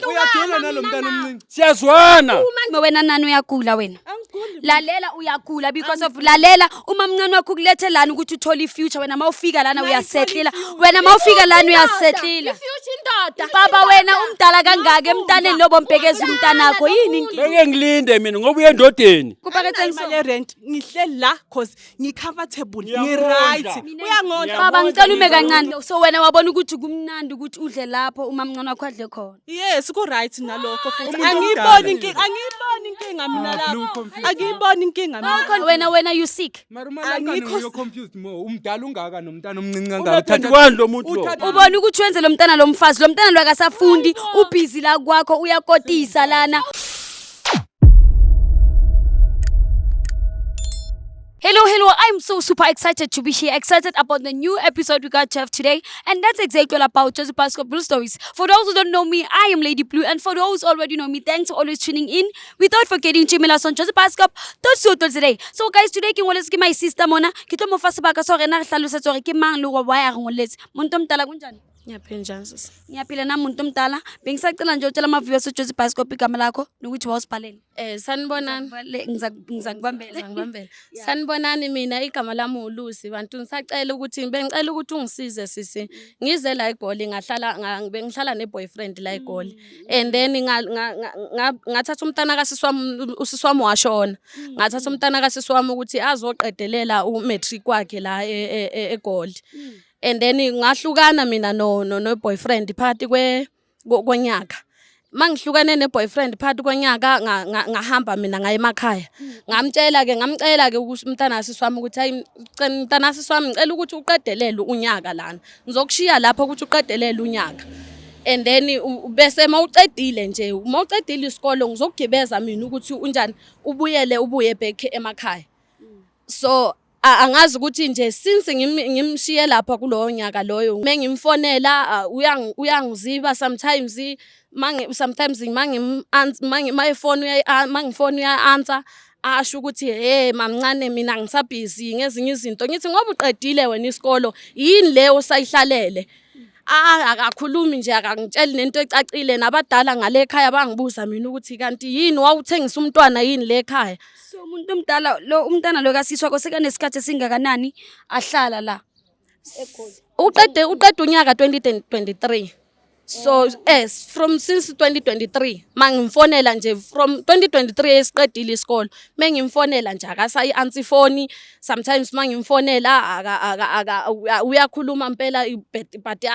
Uyajola nalo mntana omncinci. Siyazwana. Uma wena nani uyagula wena. Angiguli. Lalela, uyagula because of, lalela, uma mncane wakho ukulethe lana ukuthi uthole i-future, wena mawufika lana uyasetlila. Wena mawufika lana uyasetlila. I-future indoda. Baba, wena umdala kangaka emntaneni lobo mbhekeza umntanakho, yini inkinga? Beke ngilinde mina ngoba uye endodeni. Kupakethe. Imali ye-rent, ngihleli la cause ngi-comfortable, Ngiyakondla. ngi-right. Uyangondla. Baba, ngicela ume kancane. So wena wabona ukuthi kumnandi ukuthi udle lapho uma mncane wakho adle khona? Yes, ku-right nalokho futhi. Umuntu Angiyiboni omdala. inkinga, angiyiboni inkinga mina Ah, blue lapho. confused. Angiyiboni inkinga mina. Wena you sick. Mara umalangane Angikho- uyo confused more. Umdala ungaka nomntana omncinci kangaka. Una-21 lo muntu lo. Ubona ukuthi wenze lo mntana lo mfazi, lo mntana lo akasafundi, ubhizi la kwakho, uyakotisa lana. Hello, hello. I'm so super excited to be here. Excited about the new episode we got to have today. And that's exactly all about Jozi Bioscope Blue Stories. For those who don't know me, I am Lady Blue. And for those who already know me, thanks for always tuning in. Without forgetting to email us on josephioscope.co.za. So guys, today ke ngoletse ke my sister mona. Ke tlo mo fa sebaka sa hore na re hlalosetse hore ke mang le hore why a re ngoletse. Muntu omdala, kunjani? Ngiyaphila, njani sisi? Ngiyaphila nami, muntu omdala. Bengisacela nje utshela ama-viewers eJozi Bioscope igama lakho nokuthi wawusibhalele. Sanibonani. Ngizakubambela. Ngibambela. Sanibonani, mina igama lami uLucy. Bantu, ngisacela ukuthi, bengicela ukuthi ungisize sisi. Ngize la eGoli, ngahlala bengihlala ne-boyfriend la eGoli. And then ngathatha umntana kasisi wami, usisi wami washona. Ngathatha umntana kasisi wami ukuthi azoqedelela u-matric wakhe la eGoli. And then ngahlukana mina no boyfriend phakathi konyaka. Mangihlukane ne-boyfriend phakathi konyaka, ngahamba mina ngaya emakhaya. Ngamtshela ke, ngamcela ke ukuthi umntana kasisi wami ukuthi, hayi, mntana kasisi wami, ngicela ukuthi uqedelele unyaka lana. Ngizokushiya lapho ukuthi uqedelele unyaka. And then bese mawucedile nje, mawucedile isikolo, ngizokugibeza mina ukuthi unjani, ubuyele, ubuye back emakhaya. So angazi ukuthi nje since ngimshiye lapha kulowo nyaka loyo, mengimfonela uyangiziba sometimes, sometimes mangi mayefona mangifona uya-answer, asho ukuthi, "Hey mamncane, mina ngisabhizi ngezinye izinto." Ngithi, "Ngoba uqedile wena isikolo, yini le osayihlalele?" Ah, akakhulumi nje, akangitsheli nento ecacile. Nabadala ngale ekhaya bangibuza mina ukuthi kanti yini, wawuthengisa umntwana yini le ekhaya? So umuntu omdala, lo umntana lo kasisi wakho sekanesikhathi esingakanani ahlala la? Uqede unyaka 2023. So yes, from since 2023 mangimfonela nje, from 2023 esiqedile isikolo, mengimfonela nje akasayi answer ifoni. Sometimes mangimfonela aka aka aka uyakhuluma impela but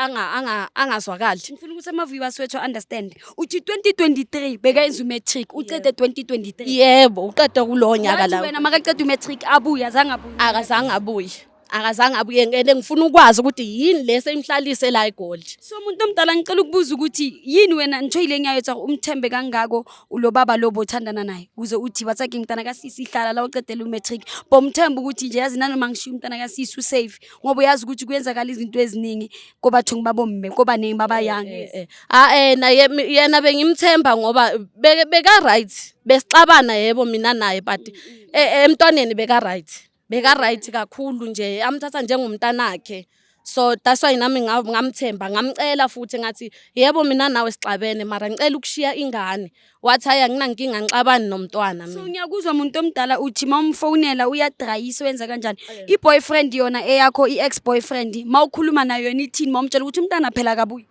angazwakali. Ngifuna ukuthi ama-viewers wethu understand. Uthi 2023 bekayenza umatric, ucede 2023? Yebo, uqede kulowo nyaka. Wathi la wena makaceda umatric abuye, azange abuye? Akazange abuye, akazange abuye. Ngene ngifuna ukwazi ukuthi yini le seyimhlalise la eGoli. So umuntu omdala, ngicela ukubuza ukuthi yini wena ntho e ileng ya etsa gore umthembe kangako lo baba lo bothandana naye, ukuze uthi batsaki mntana kasisi, hlala la ucedele umatric, bomthemba ukuthi nje yazi nanoma ngishiya umntana kasisi usafe, ngoba uyazi ukuthi kuyenzakala izinto eziningi kobathungi babomme kobaningi babayanga? Ah, naye yena bengimthemba ngoba beka right. Besixabana yebo mina naye, but emntwaneni beka right, beka right kakhulu nje, amthatha njengomntanakhe. So that's why nami ngamthemba. Ngamcela futhi ngathi, "Yebo, mina nawe sixabene, mara ngicela ukushiya ingane." Wathi, "Hayi, anginankinga, ngixabani nomntwana So mina." Ngiyakuzwa muntu omdala, uthi ma umfonela uyadrayisa, wenza kanjani? I-boyfriend yona eyakho, i-ex boyfriend, ma ukhuluma nayo yona ithini ma umtshela ukuthi umntana phela kabuyi?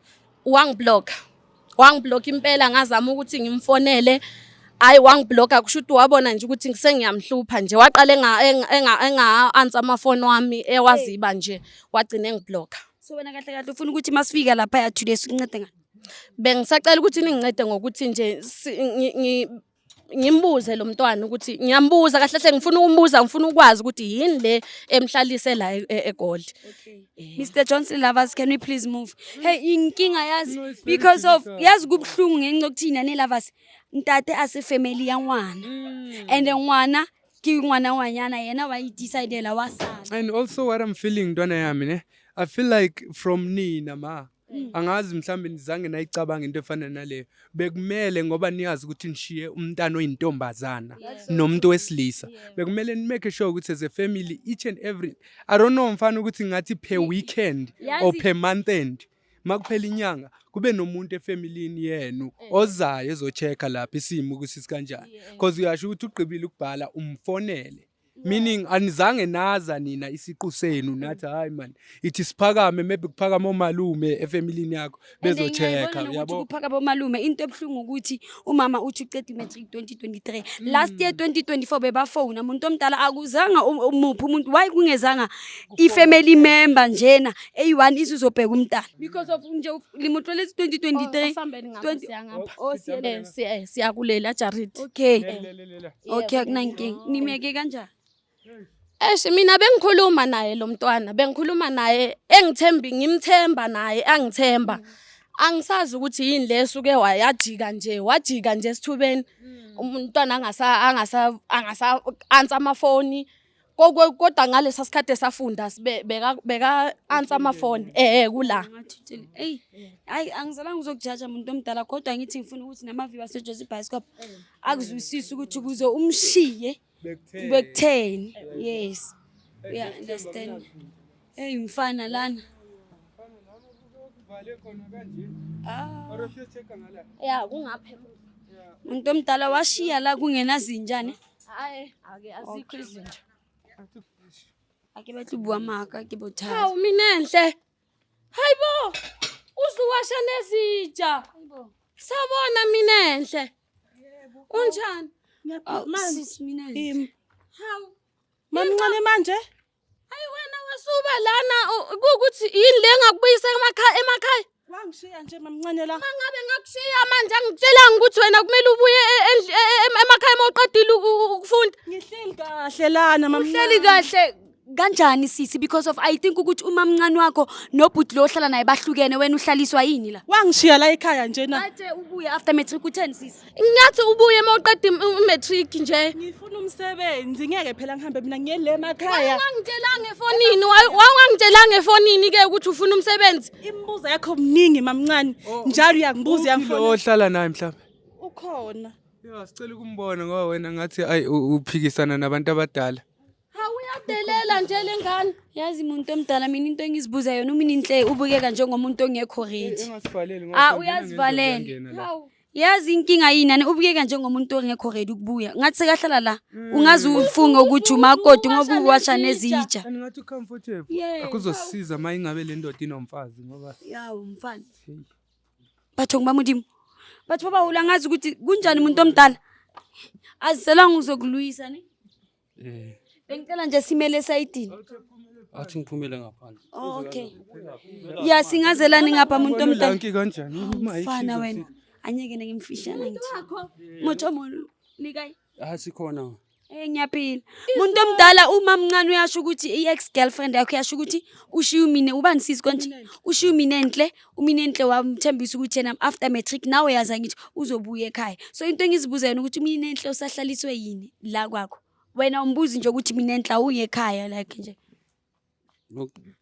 Wangiblocka, wangiblocka impela. Ngazama ukuthi ngimfonele, hayi, wangiblocka. Kusho ukuthi wabona nje ukuthi sengiyamhlupha nje, waqala enga-answer amafoni wami, ewaziba nje, wagcina engiblocka. So wena kahle kahle ufuna ukuthi masifika laphaya today sikuncede ngani? Bengisacela ukuthi ningincede ngokuthi nje ngimbuze lo mntwana ukuthi, ngiyambuza kahle kahle, ngifuna ukumbuza, ngifuna ukwazi ukuthi yini le emhlalise la eGoli. Mr Johnson lovers, can we please move? Hey, inkinga yazi No, it's very because of difficult. yazi kubuhlungu ngenxa yokuthina ne lovers, ntate a se family ya ngwana, and ngwana ke ngwana ngwanyana, yena wa idecidela wa sala. And also what I'm feeling, ntwana yami ne, I feel like from nina ma, angazi mhlambe nizange nayicabanga into efana naleyo. Bekumele, ngoba niyazi ukuthi nishiye umntana oyintombazana nomuntu wesilisa, bekumele ni-make sure ukuthi as a family each and every, I don't know mfana, ukuthi ngathi per weekend or per month end. Makuphela inyanga kube nomuntu efamilini yenu ozayo ezocheck-a lapha isimo ukuthi sikanjani. Because uyasho ukuthi ugqibile ukubhala umfonele. Meaning anizange naza nina isiqu senu nathi, hayi man, ithi siphakame, maybe kuphakama omalume efamilini yakho bezo-check-a, uyabo. Kuphaka bomalume. Into ebuhlungu ukuthi umama uthi uceda i-matric 2023, last year 2024 bebafona. Umuntu omdala, akuzanga umuphi umuntu. Why kungezanga i-family member njena eyi-one izuzobheka umntana? Because of nje limutlolesi 2023. Asambeni ngapha. 20 Siya ngapha. Oh, siya Siya kulela jaridi. Okay, akunankinga. Nimeke kanjani? Eish, mina bengikhuluma naye lo mntwana, bengikhuluma naye engithembi, ngimthemba naye angithemba. Angisazi ukuthi yini le suke wayajika nje, wajika nje esithubeni. Umntwana angasa answer amafoni. Kodwa ngalesa sikhathi esafunda sibe beka answer amafoni kula. Ngathi eyi, hayi, angizalanga uzokujaja muntu omdala, kodwa ngithi ngifuna ukuthi namaviwa aseJozi Bioscope akuzwisise ukuthi ukuze umshiye bekutheni. Yes, uya understand. Hey mfana, lana. Ah. Ya, kungapha. Umuntu omdala washiya la kungenazinjani. Hayi, ake asikho izinto. Ake batle bua maaka, ke bothata. Hawu Minenhle. Hayibo. Uzuwasha nezitsha. Sabona Minenhle. Unjani? Awu, sis mina. Hawu. Mamncane manje. Hayi wena, wasuba lana kukuthi yini le ngakubuyisa emakhaya? Wangishiya nje mamncane la. Mangabe ngakushiya manje, angikutshelanga ukuthi wena kumele ubuye emakhaya uma uqedile ukufunda? Ngihleli kahle lana mamncane. Uhleli kahle kanjani sisi? Because of I think ukuthi umamncane wakho nobhuti lo ohlala naye bahlukene, wena uhlaliswa yini la? Wangishiya la ekhaya nje na. Bathe ubuye after matric, utheni sisi? Ngathi ubuye uma uqeda i-matric nje. Ngifuna umsebenzi, ngeke phela ngihambe mina ngiyele emakhaya. Wawungangitshelanga efonini, wawungangitshelanga efonini ke ukuthi ufuna umsebenzi. Imibuzo yakho mningi mamncane. Njalo uyangibuza, Lo uyangifona. ohlala naye mhlawumbe? Ukhona. Ya, sicela ukumbona ngoba wena ngathi ayi uphikisana nabantu abadala. Hawu, uyadelela nje lengane. Yazi muntu omdala, mina into engizibuza yona, uMinenhle ubukeka njengomuntu ongekho ready. Engasivaleli. Ah, uyazivalela. Hawu. Yazi inkinga yini nani? Ubukeka njengomuntu ongekho ready ukubuya. Ngathi sekahlala la, ungaze ufunge ukuthi umakoti ngoba uwasha nezitsha. And ngathi ucomfortable. Yes. Akuzosisiza uma ingabe le ndoda inomfazi ngoba Yawo mfana, batho ngiba Modimo, batho ba baholo, angazi ukuthi kunjani. Umuntu omdala, aziselanga uzokulwisa ne. Bengicela nje simele esayidini. Athi ngiphumele ngaphandle. Oh, okay, ya, singazelani ngapha muntu omdala. Lanki kanjani? Uma Mfana wena, anyeke ngimfishana, ngithi motho molo likayi. Ah, sikhona. Ngiyaphila. Muntu omdala, uma mncane uyasho ukuthi i-ex girlfriend yakho uyasho ukuthi ushiye umine ubani sisi konje? Ushiye uMinenhle, uMinenhle wamthembisa ukuthi yena after matric nawe yaza ngithi uzobuya ekhaya. So into engizibuza yona ukuthi uMinenhle usahlaliswe yini la kwakho? Wena umbuzi nje ukuthi Minenhle awuye ekhaya like nje.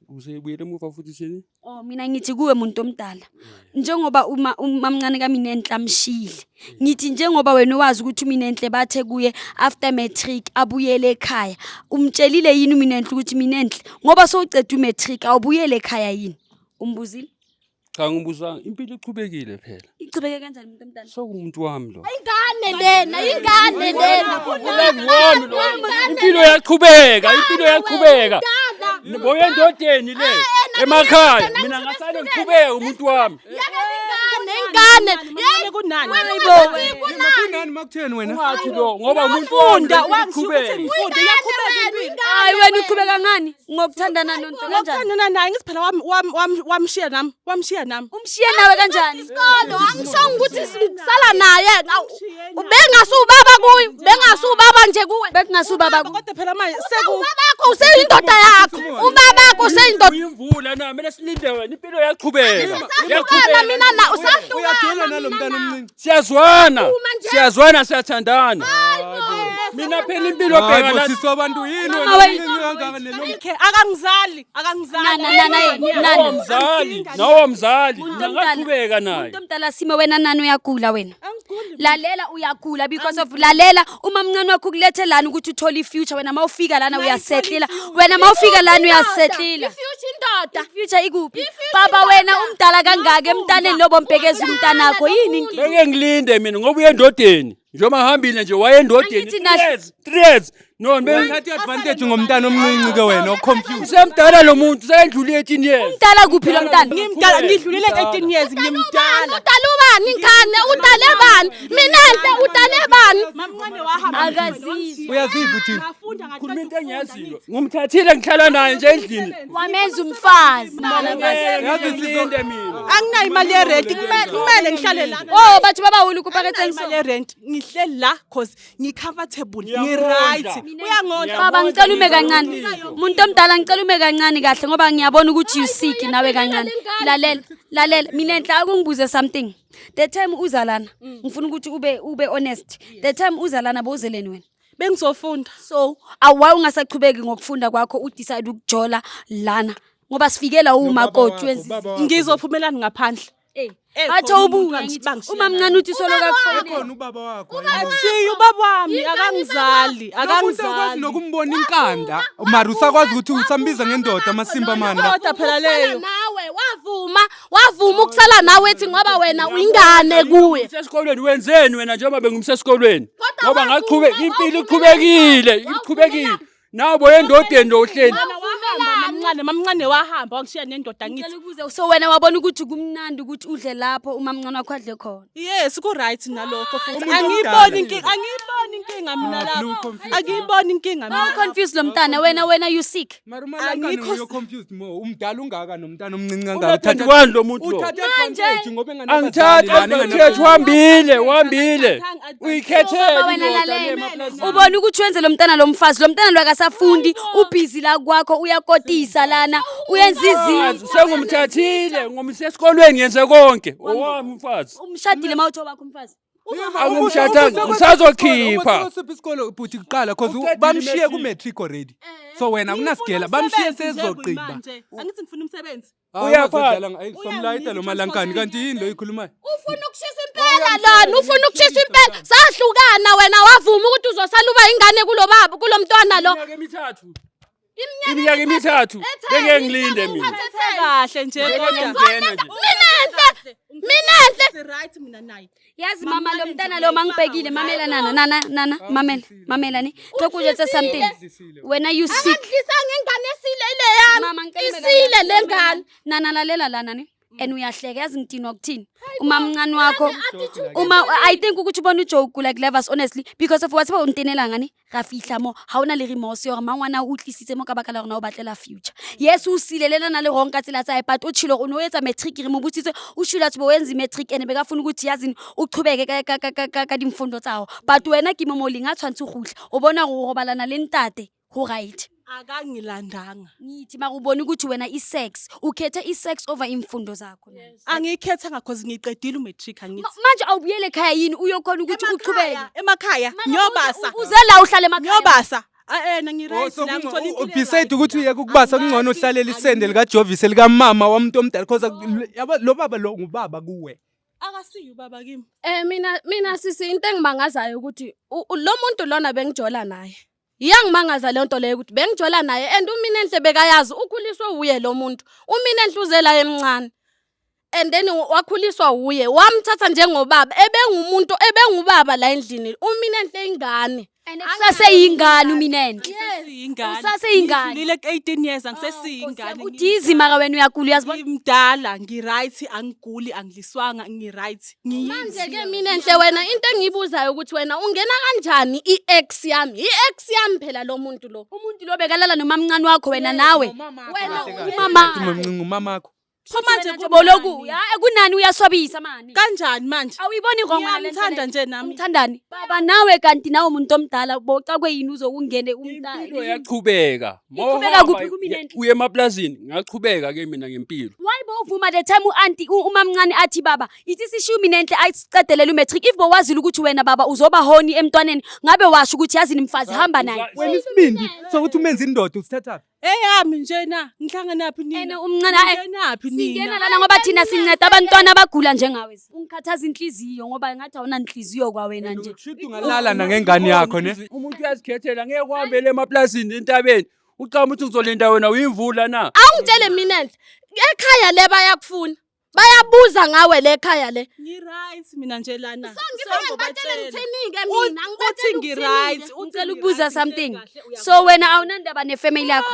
Usebuyele emuva futhi sini? Oh, mina ngithi kuwe muntu omdala. Njengoba uma umamncane kaMinenhle amshile. Ngithi njengoba wena wazi ukuthi uMinenhle bathe kuye after matric abuyele ekhaya. Umtshelile yini uMinenhle ukuthi Minenhle ngoba sowuceda umatric awubuyele ekhaya yini? Umbuzile? Cha, ngibuzanga, impilo ichubekile phela. Ichubeke kanjani muntu omdala? Sokumuntu wami lo. Ingane lena, ingane lena. Ulove wami lo. Impilo yaqhubeka, impilo yaqhubeka. Boye endodeni le emakhaya. Mina ngasale ngiqhubeka umuntu wami. Ingane, ingane. Mamncane kunani? Kunani makutheni wena? Ungathi lo ngoba umuntu wami Funda, lo, wangishiya ukuthi iqhubeke. ngifunde, iyaqhubeka impilo. Hayi wena, uqhubeka ngani? Ngokuthandana nonto kanjani? Ngokuthandana naye, ngithi phela wamshiya nami, wamshiya nami. Umshiye nawe kanjani? Isikolo angishongo ukuthi sala naye. Bengasubaba kuye, bengasubaba nje kuwe. Bekungasubaba ku. Kodwa phela manje seku Ubabakho useyindoda yakho. Ubabakho useyindoda. Uyimvula na mina silinde wena, impilo yaqhubeka. Sahlukana mina na Uyadela usahlukana nalo mina mntana na. omncinci. Siyazwana. nje. Siyazwana, siyathandana. Mina phela impilo Hayi bheka bo la. sisi wabantu, yini Mama wena wena. umncinci kangaka nelo? Okay, akangizali, akangizali. Nana nana yena, Nawo nana. mzali, nawo mzali. Muntu Mina omdala. ngaqhubeka naye. Muntu omdala, sime wena nani, uyagula wena. Angiguli. Lalela, uyagula because of, lalela, uma mncane wakho ukulethe lana ukuthi uthole i-future, wena mawufika lana uyasetlila. Wena mawufika lana uyasetlila. I-future indoda. I-future ikuphi? I-future Baba, wena indoda. umdala kangaka emntaneni lobombhekeza umntanakho, yini inkinga? Beke ngilinde mina ngoba uye endodeni. Njengoba hambile nje waye endodeni. Angithi 3 years, 3 years. No, Uthatha i-advantage ngomntana omncinci ke wena, o-confused. Usemdala lo muntu, seyendlule 18 years. Umdala kuphi lo mntana? Ngimdala, ngidlulile 18 years, ngimdala. Udala ubani ingane? Udale bani? Mina nhle, udale bani? Mamncane wahamba. Akazizwa. Uyaziva uthini? Ngafunda, ngaqeda Khuluma into ukufunda, engiyaziyo. Ngumthathile ngihlala naye nje endlini. Wamenza umfazi. Yazi ngilinde mina. Anginayo imali yerent, kumele ngihlale la. Oh, batho ba baholo kopa re tseng Anginayo so. imali yerent, ngihleli la cause ngi-comfortable, Ngiyakondla. ngi-right. Uyangondla. Baba, ngicela ume kancane. Muntu omdala, ngicela ume kancane kahle ngoba ngiyabona ukuthi you sick nawe kancane. Lalela, lalela. Mina enhla akungibuze something. The time uza lana, ngifuna ukuthi ube honest. The time uza lana bowuzeleni wena? Bengizofunda. So, awayi ungasachubeki ngokufunda kwakho, u-decide ukujola lana. Ngoba sifikela umakoti wenza. Ngizophumelani ngaphandle? Eh. Eh, Batho khona umuntu ubuka angithi ngithi bangishiya uma mncane uthi solo kakufonela. Khona ubaba wakho. Akusiyo ubaba wami, akangizali, Akangizali. akangizali. Nokumbona inkanda, mara usakwazi ukuthi usambiza ngendoda amasimba mani la. Indoda phela leyo. Nawe wavuma, wavuma ukusala nawe ethi ngoba wena uyingane kuye. Usesikolweni wenzeni wena njengoba bengumsesikolweni? Kodwa Ngoba wavuma, ngaqhubeka impilo wavuma, iqhubekile, wavuma. iqhubekile. Nawe endodeni lo uhleli. Wahamba mamncane, mamncane wahamba wangishiya nendoda ngithi. Ngicela ukubuza, so wena wabona ukuthi kumnandi ukuthi udle lapho uma mncane wakho adle khona? Yes, ku right nalokho futhi. Umuntu Angiyiboni omdala. inkinga, angiyiboni inkinga mina Ah, blue lapho. confused. Angiyiboni inkinga mina. Bawu confused lo mntana, wena you sick. Mara umalankane Angikho- uyo confused mo, umdala ungaka nomntana omncinci kangaka. Uthatha lo muntu lo. Uthatha advantage ngoba Angithathi advantage, uhambile, uhambile. Uyikhethele Baba, wena indoda le lalela. emaplazini. Ubona ukuthi wenze lo mntana lo mfazi, lo mntana lo akasafundi, ubhizi la kwakho, uyakotisa lana, uyenza izinto. Sengumthathile, ngumsesikolweni ngenze konke. Owami umfazi. Umshadile mawutho wakho umfazi. Angumshadanga, ngisazokhipha. Usiphi isikolo bhuti kuqala cause Uqedile bamshiye i-matric. ku-matric already. So wena akunasigela, bamshiye sezogqiba. Manje, angithi ngifuna umsebenzi. Uyapha. Somlayita lo malankani kanti yini lo ikhulumayo? Ufuna ukushisa impela lona, ufuna ukushisa impela. Sahlukana, wena wavuma ukuthi uzosala uba ingane kulo baba, kulo mntwana lo. Iminyaka emithathu. Iminyaka emithathu. Beke ngilinde mina. Kahle nje kodwa. Ngingena nje. Mina enhle, mina enhle. Right mina naye. Yazi mama, lo mntana lo mangibhekile, mamela nana, nana, nana, mamela, mamela ni. Tokujetse something. Wena you sick. Akandlisanga ingane esile ile yami. Mama, ngicela ume Isile kancane. le ngane. Nana, lalela lana ni. And uyahleka, yazi ngidinwa ukuthini? Uma mncane wakho, uma I think ukuthi ubona ujoke like lovers honestly because of what ba o ntenela ngane ga fihla mo ha ona le remorse ya hore mangwana o tlisitse mo ka baka la rona o batlela future. Yes, o sile lena na le wrong ka tsela tsa hae, but o tshilo o no etsa matric, re mo botsitse o shula tsbo o enza matric and bekafuna ukuthi yazini uchubeke ka dimfundo tsa hao, but wena ke mo mo leng a tshwantse go gutla o bona go robalana le ntate ho right. Akangilandanga. Ngithi mara ubona ukuthi wena i-sex, ukhethe i-sex over imfundo zakho nana. Angiyikhethanga cause ngiqedile umatric angithi. Manje awubuyele ekhaya yini uyokhona ukuthi uchubeke? Emakhaya ngiyobasa. Uze la uhlale emakhaya. Ngiyobasa. Eh na ngi-right Oh, so la ngithola impilo. Beside ukuthi uyeke ukubasa, kungcono uhlalela isende likaJovis likamama wamuntu omdala cause yabo lo baba lo ngubaba kuwe. Akasiyo ubaba kimi. Mina sisi, into engimangazayo ukuthi lo muntu lona bengijola naye. Iyangimangaza le nto leyo ukuthi bengijola naye and umina enhle bekayazi ukhuliswe uye lo muntu. Umina enhle uzela emncane. And then wakhuliswa uye, wamthatha njengobaba, ebengumuntu ebengubaba la endlini. Umina enhle ingane. And kusaseyingane uminenhle. Sesiyingane. Usaseyingane. Ngidlulile ku-18 years, angisesiyingane. Udizi mara wena uyagula, uyazibona. Ngimdala, ngi-right, angiguli, angidliswanga, ngi-right. Manje ke mina enhle wena into engiyibuzayo ukuthi wena ungena kanjani i-ex yami? I-ex yami phela lo muntu lo. Umuntu lo bekalala nomamncane wakho wena nawe. Wena Umama. Umamncinci umamakho. Pho manje Nje boloku, ya kunani uyaswabisa mani. Kanjani manje? Awuyiboni wrong wena le nto Ngiyamthanda leyo? nje nami. Umthandani? Baba nawe kanti nawe umuntu omdala bocakwe yini uzokungene umntana. Impilo yaqhubeka. Iqhubeka kuphi kumina enhle? Uye emaplazini, ngaqhubeka ke mina ngempilo. Why bowuvuma the time u-anti umamncane athi baba ithi sishiye mina enhle ayisiqedelele umatric, if bowazile ukuthi wena baba uzoba honi emntwaneni ngabe washo ukuthi yazini mfazi hamba naye. Wena isibindi sokuthi umenze indoda usithathaphi? Eyami nje na ngihlanganaphi Ene nina? umncane hayi Ngingenaphi singena nina? lana ngoba thina sinceda abantwana abagula njengawe. Ungikhathaza inhliziyo ngoba ngathi awunanhliziyo kwawena nje. Shuthi ungalala nangengane yakho ne. Umuntu uyazikhethela, ngeke uhambele emaplasini entabeni. Ucabanga ukuthi ngizolinda wena uyimvula na? Awungitshele mina enhle. Ekhaya le bayakufuna. Bayabuza ngawe le ekhaya le. Ngi-right mina nje lana. Ngifike ngibatshele ngithini-ke Uthi mina? Ngibatshele ngi-right. ukuthini-ke? Uthi Ngicela ukubuza ngi-right, something. ngihleli kahle, uyabona. So wena awunandaba nefamily yakho.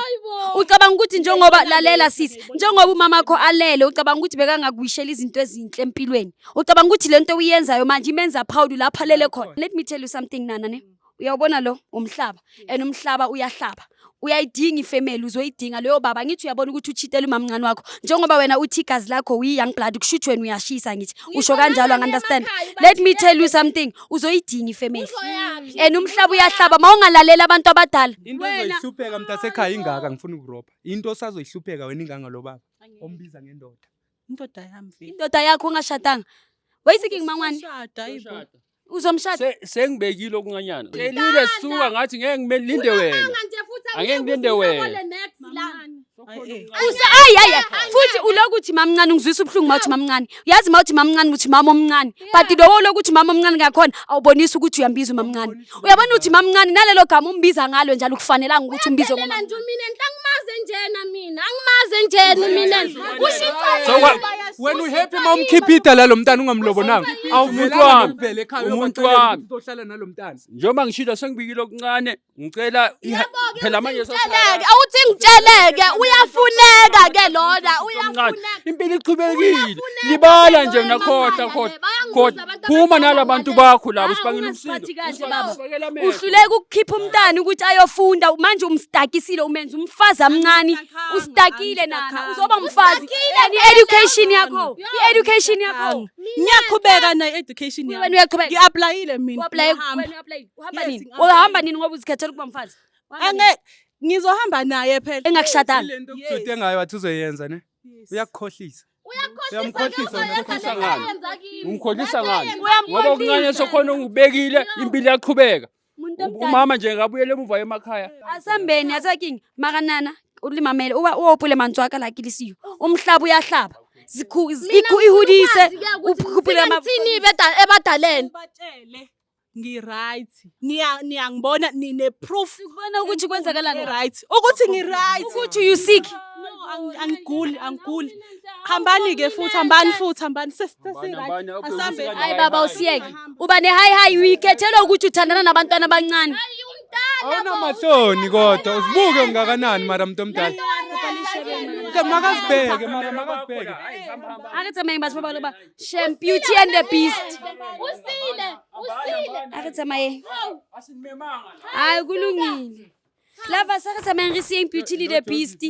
Ucabanga ukuthi njengoba lalela sisi, njengoba umama wakho alele, ucabanga ukuthi bekangakuwishela izinto ezinhle empilweni. Ucabanga ukuthi lento uyenzayo manje imenza proud lapho alele khona. Let me tell you something nana ne. Uyawubona lo umhlaba and umhlaba uyahlaba. Uyayidinga ifamily uzoyidinga leyo baba ngithi uyabona ukuthi uchitela umamncane wakho njengoba wena uthi igazi lakho uyi young blood kushuthi wena uyashisa ngithi usho kanjalo ang understand. Let me tell you something, uzoyidinga ifamily and umhlaba uyahlaba mawungalalela abantu abadala. Into ozoyihlupheka mntasekhaya ingaka ngifuna ukurobha. Into osazoyihlupheka wena inganga lo baba. Ombiza ngendoda. Indoda yami vele. Indoda yakho ungashadanga. Wayisiking mangwane Shada hayibo. uzomshada. Sengibekile okuncanyana. Celile suka ngathi ngeke ngilinde wena. Nje futhi Angeke ngilinde wena. next la. Ayi, eh. Usa ayi ayi ayi. Futhi ulokuthi mamncane ungizwisa ubuhlungu mawuthi mamncane. Uyazi mawuthi mamncane uthi mama omncane. But lowo lokuthi mama omncane ngakhona awubonisi ukuthi uyambiza umamncane. Uyabona ukuthi mamncane nalelo gama umbiza ngalo njalo kufanelanga ukuthi umbize Uyadelela ngomama. nje mina enhle angimazi njena mina. Angimazi njena mina enhle. Ushicela. So Wena uhappy mawumkhiphita la lo mntana ungamlobonanga. Umuntu wami. Uvele ekhaya Umuntu uyobacela wami. ukuthi uzohlala nalo mntana. Njengoba ngishilo sengibikile okuncane, ngicela phela manje Ngitsheleke, awuthi ngitsheleke, uyafuneka ke lona, omncane. uyafuneka. Impilo iqhubekile. Libala nje Uyafuneka nakhohlwa emakhaya khohlwa. le, bayangibuza Khohlwa. abantu Phuma abadala nalabantu ngale. bakho labo Ah, sibangela ungaziphathi umsindo. kahle baba. Usifakela amehlo. Uhluleka ukukhipha umntana ukuthi ayofunda manje umstakisile umenza umfazi amncane Angistakanga, ustakile nana angistakanga. uzoba umfazi and i-education yakho i-education yakho Ngiyaqhubeka na education yami. Wena uyaqhubeka? Ngi-applyile mina. U-apply- Ngiyahamba. wena u-apply. Uhamba Yes, nini ngi-apply. uhamba nini ngoba uzikhethela ukuba mfazi Uhamba nini? Ange ngizohamba naye phela. Engakushadanga Ile nto okujute ngayo wathi uzoyenza ne. Uyakukhohlisa. Uyamkhohlisa wena. Uyamkhohlisa ngani? Ungikhohlisa ngani? Uyamkhohlisa. Ngoba okuncane sokhona ungibekile impilo iyaqhubeka. Umuntu omdala. Umama nje ngabuyela emuva emakhaya. Asambeni asaking makanana ulimamele uwa uwopule mantswe aka la ke le siyo umhlaba uyahlaba ihudise ukhuphule ama Thini ebadaleni. Ubatshele ngi-right. Niya niyangibona nine proof Ubona ukuthi kwenzakalani right. Ukuthi ngi-right. Ukuthi you sick. No, angiguli, angiguli. Hambani ke futhi, hambani futhi, hambani. Sesi-right. Hambani, hambani, Asambe. Hayi baba usiyeke uba ne-hayi hayi uyikhethelwa ukuthi uthandana nabantwana abancane. Awunamahloni kodwa uzibuke ungakanani mara mntu omdala. Ke makazibheke mara makazibheke. A re tsamayeng batho ba ba shem Beauty and the Beast. Usile, usile. A re tsamayeng. Hayi kulungile. Lava sa re tsamayeng re seyeng Beauty le the Beast.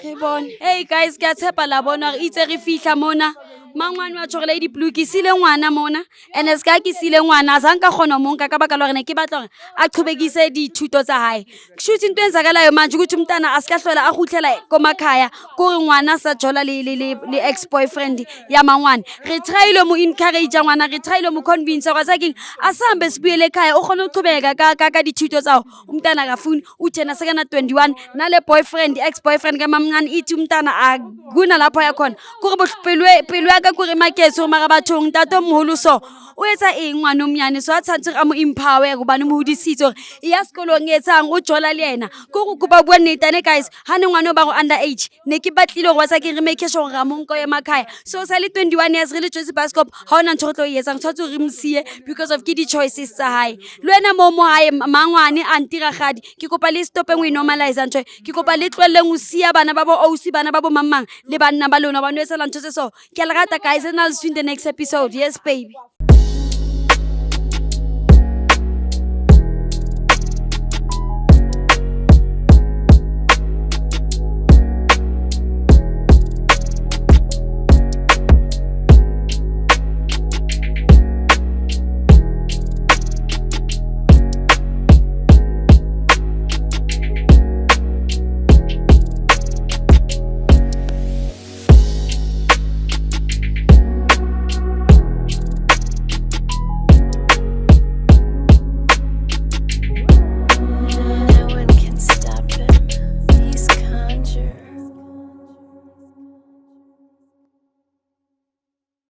Re bone. Hey guys, ke a tshepa la bona re itse re fihla mona. Mangwane wa tjho Lady Blue ke sile ngwana mona and as ka ke sile ngwana a zanka kgona ho mo nka ka baka la hore ne ke batla hore a qhubekise dithuto tsa hae. Kushuthi into enzakalayo manje ukuthi umntana a ska hlola a kgutlela ko makhaya kore ngwana a sa jola le le le le ex boyfriend ya mangwane. Re tryile mo encourage ngwana, re tryile mo convince hore sa keng a sambe sibuyele ekhaya o kgone ho qhubeka ka ka ka dithuto tsa hao. Umntana akafuni uthi yena sekana 21 nale boyfriend ex boyfriend ka mamncane ithi umntana akuna lapho ya khona. Kore pelo pelo ya ka kore maketse hore mara bathong ntate o moholo so o etsa eng ngwana o monyane so a tshwanetse a mo empower hobane o mo hodisitse hore e ya sekolong e etsang o jola le yena. Ke hore kopa bua nnete ane guys ha ne ngwana o ba go under age ne ke batlile hore wa sa keng re make sure hore ra mo nka o ye makhaya. So sa le 21 years re le Jozi Bioscope ha hona ntho re tlo e etsang tshwanetse hore re mo siye because of ke di-choices tsa hae. Le wena mo mo hae mangwane aunty rakgadi ke kopa le stopeng ho e normalize ntho e. Ke kopa le tlohelleng ho siya bana ba bo ausi bana ba bo mang mang le banna ba lona hobane ho etsahala ntho tse so. Ke a le rata guys and I'll see you in the next episode. Yes baby.